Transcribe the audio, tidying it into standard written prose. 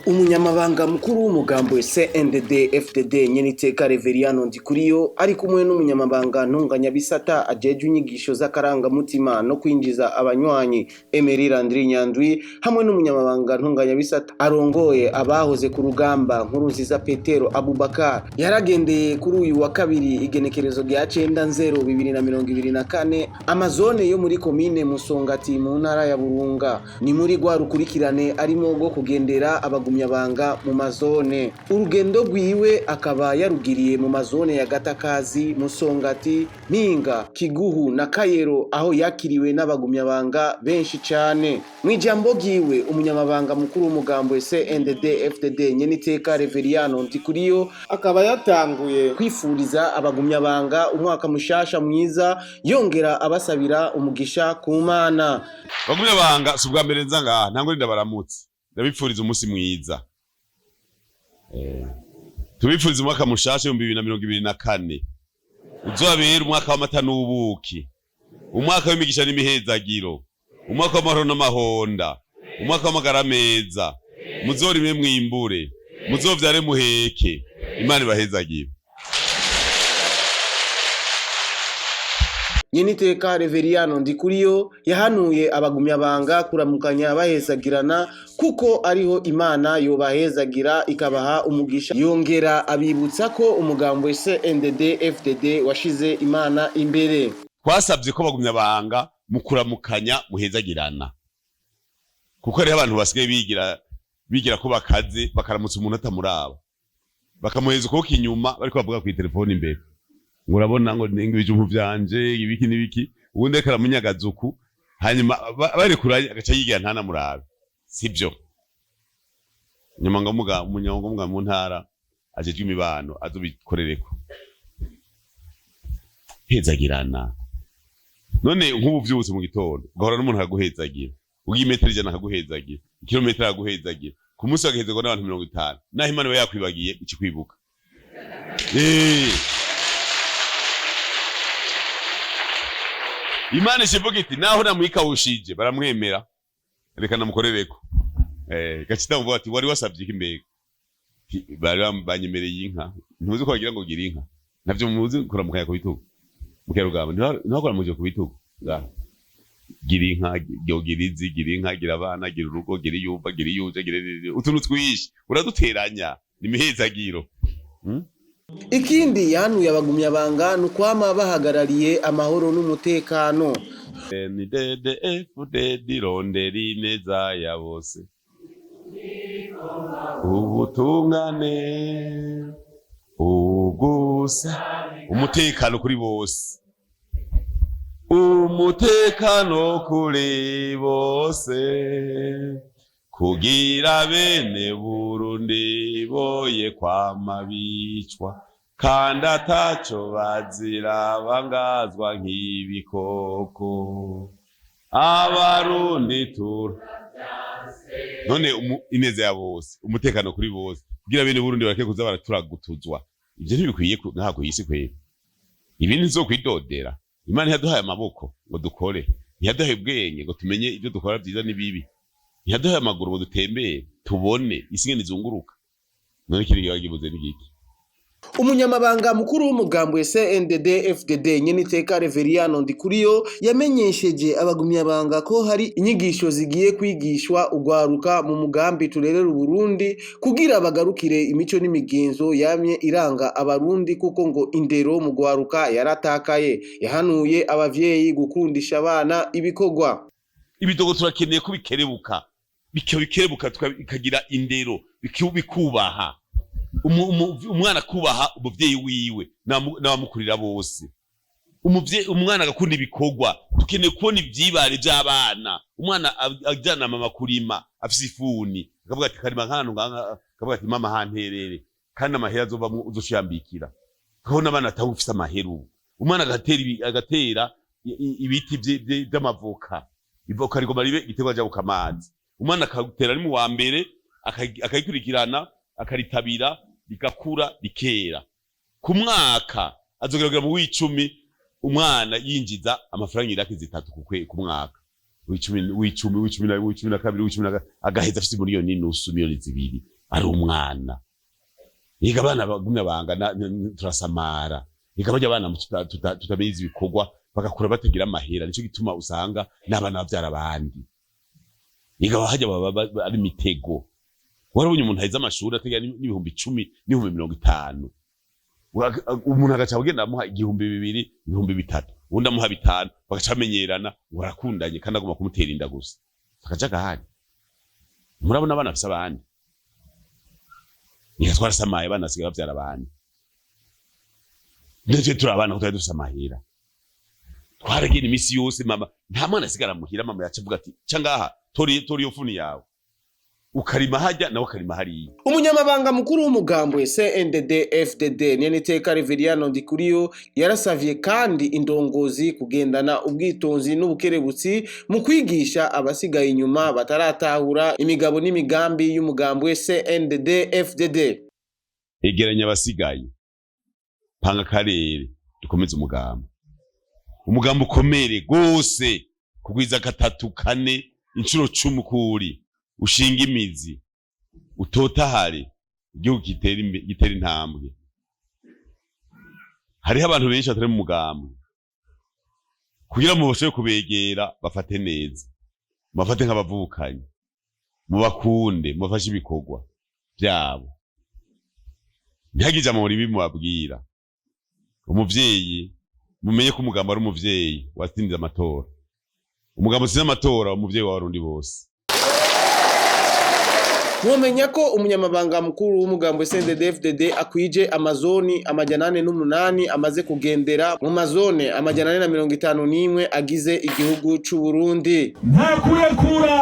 Umunyamabanga mukuru w'umugambwe CNDD FDD Nyeniteka Reveriyano Ndikuriyo ari kumwe n'umunyamabanga ntunganyabisata ajejwe inyigisho z'akarangamutima no kwinjiza abanywanyi Emery Landry Nyandwi hamwe n'umunyamabanga ntunganyabisata arongoye abahoze ku rugamba Nkurunziza Petero Abubakar yaragendeye kuri uyu wa kabiri igenekerezo rya 9/0/2024 amazone yo muri komine Musongati mu ntara ya Burunga. Ni muri rwa rukurikirane arimo rwo kugendera abagumyabanga mu mazone. Urugendo rwiwe akaba yarugiriye mu mazone ya Gatakazi, Musongati, Mpinga, Kiguhu na Kayero aho yakiriwe n'abagumyabanga benshi cane. Mw'ijambo ryiwe umunyamabanga mukuru w'umugambwe CNDD FDD Nyeniteka Reveriyano Ndikuriyo akaba yatanguye kwifuriza abagumyabanga umwaka mushasha mwiza, yongera abasabira umugisha ku Mana. Bagumyabanga, si ubwa mbere nza ngaha, ntango ndabaramutse, ndabipfuriza umunsi mwiza. Tubipfuriza umwaka mushasha 2024 uzobera umwaka w'amata n'ubuki, umwaka w'imigisha n'imihezagiro, umwaka w'amahoro n'amahonda, umwaka w'amagara meza. Muzorime mwimbure, muzovyare muheke. Imana ibahezagire. Nyeniteka Reveriyano Ndikuriyo yahanuye abagumyabanga kuramukanya bahezagirana kuko ariho Imana yobahezagira ikabaha umugisha. Yongera abibutsa ko umugambwe CNDD FDD washize Imana imbere. Twasabye ko bagumyabanga mu kuramukanya muhezagirana, kuko hariho abantu basigaye bigira ko bakaze, bakaramutsa umuntu atamuraba, bakamuheza ukuboko inyuma bariko bavuga kw'itelefone imbere, ngo urabona ngo ibijumbu vyanje ibiki n'ibiki, ubundi ariko aramunyagaza uku, hanyuma barekuranye agaca yigira ntanamurabe. Sivyo. Nyuma ngo umunyamabanga mu ntara ajejwe imibano azobikorereko. Hezagirana. None nk'ubu vyutse mu gitondo ugahora n'umuntu akaguhezagira, ugiye imetero 100 akaguhezagira, ikirometero akaguhezagira, ku munsi bagahezagirwa n'abantu 50, naho Imana iba yakwibagiye ikikwibuka. Imana ishivuga iti naho namwikawushije baramwemera, reka namukorereko. Gacita muvuga ati wari wasavye iki mbega? Bari banyemereye inka. Ntuzi ko bagira ngo gira inka. Navyo muzi kuramukanya ku bitugu. Mukerugamba ntibakuramukije ku bitugu. Ngaha. Gira inka, gira izi, gira inka, gira abana, gira urugo, gira iyumva, gira iyuje, gira utuntu twinshi. Uraduteranya. Ni imihezagiro. Ikindi yahanuye abagumyabanga ni ukwama bahagarariye amahoro n'umutekano. Ni D D F D D rondera ineza ya bose. Ubutungane ugusa umutekano kuri bose, umutekano kuri bose, kugira bene Burundi boye kwama bicwa kandi ataco bazira bangazwa nk'ibikoko. Abarundi tura none ineza ya bose, umutekano kuri bose, kugira bene Burundi bareke kuza baraturagutuzwa. Ivyo ntibikwiye nka kw'isi kwera. Ibi ntizokwidodera. Imana ntiyaduhaye amaboko ngo dukore, ntiyaduhaye ubwenge ngo tumenye ivyo dukora vyiza n'ibibi, ntiyaduhaye amaguru ngo dutembere tubone isi ingene izunguruka. None kiri gihe ni giki? Umunyamabanga mukuru w'umugambwe CNDD FDD Nyeniteka Reveriyano Ndikuriyo yamenyesheje abagumyabanga ko hari inyigisho zigiye kwigishwa ugwaruka mu mugambi turerera Uburundi kugira bagarukire imico n'imigenzo yamye iranga abarundi, kuko ngo indero mu gwaruka yaratakaye. Yahanuye abavyeyi gukundisha abana ibikorwa. Ibidogo turakeneye ko bikerebuka, bikerebuka bikagira indero, bikubaha. Umwana kubaha umuvyeyi wiwe n'abamukurira bose. Umwana agakunda ibikorwa. Tukeneye kubona ivyibare vy'abana. Umwana ajana mama kurima afise ifuni, akavuga ati karima nk'ahantu ngaha, akavuga ati mama hanterere, kandi amahera azovamwo uzoshiyambikira. Tukabona abana atawufise amahera ubu. Umwana agatera ibiti vy'amavoka. Ivoka rigoma ribe igiterwa jabuka amazi. Umwana akatera ari mu wa mbere, akayikurikirana, akaritabira, rigakura, rikera. Ku mwaka azogeragera mu w'icumi, umwana yinjiza amafaranga iraki zitatu ku mwaka. W'icumi, w'icumi, w'icumi na, w'icumi na kabiri, w'icumi na agaheza afise miliyoni nusu, miliyoni zibiri. Ari umwana. Yiga abana bagumya banga turasamara. Yiga barya abana tutamenye ibikorwa, bagakura batagira amahera. Nico gituma usanga n'abana bavyara abandi. Yiga hajya baba ari imitego. Warabonye umuntu aheze amashuri atagira n'10,000, n'50,000. Umuntu agaca agenda amuha 2000, 3000, uwundi amuha 5, bagaca bamenyerana ngo barakundanye, kandi agomba kumutera inda gusa. Akajagari. Murabona abana bafise abandi. Reka, twarasamaye, abana basigaye bavyara abandi. Ndetse turi abana ko twari dufise amahera, twaragenda imisi yose. Mama, nta mwana asigara muhira. Mama yaca avuga ati: "Ca ngaha, tori tori iyo funi yawe, ukarima hajya, nawe ukarima hariya." Umunyamabanga mukuru w'umugambwe CNDD FDD, Nyeniteka Reveriyano Ndikuriyo, yarasavye kandi indongozi kugendana ubwitonzi n'ubukerebutsi mu kwigisha abasigaye inyuma bataratahura imigabo n'imigambi y'umugambwe CNDD FDD. Egeranya abasigaye, panga akarere, dukomeze umugambi. Umugambi ukomere gose, kugwiza gatatu, kane, inshuro 10 kuri ushinga imizi, utotahare, igihugu gitera intambwe. Hariho abantu benshi batari mu mugambi. Kugira ngo bashobore kubegera, bafate neza, mubafate nk'abavukanyi, mubakunde, mubafashe ibikorwa byabo, ntihagire ijambo ribi mubabwira. Umuvyeyi, mumenye ko umugambi ari umuvyeyi watsinze amatora. Umugambi utsinze amatora, umuvyeyi w'Abarundi bose. Mwomenya ko umunyamabanga mukuru w'umugambwe CNDD-FDD akwije amazoni 408, amaze kugendera mu mazone 451 agize igihugu c'u Burundi. Nta kurekura.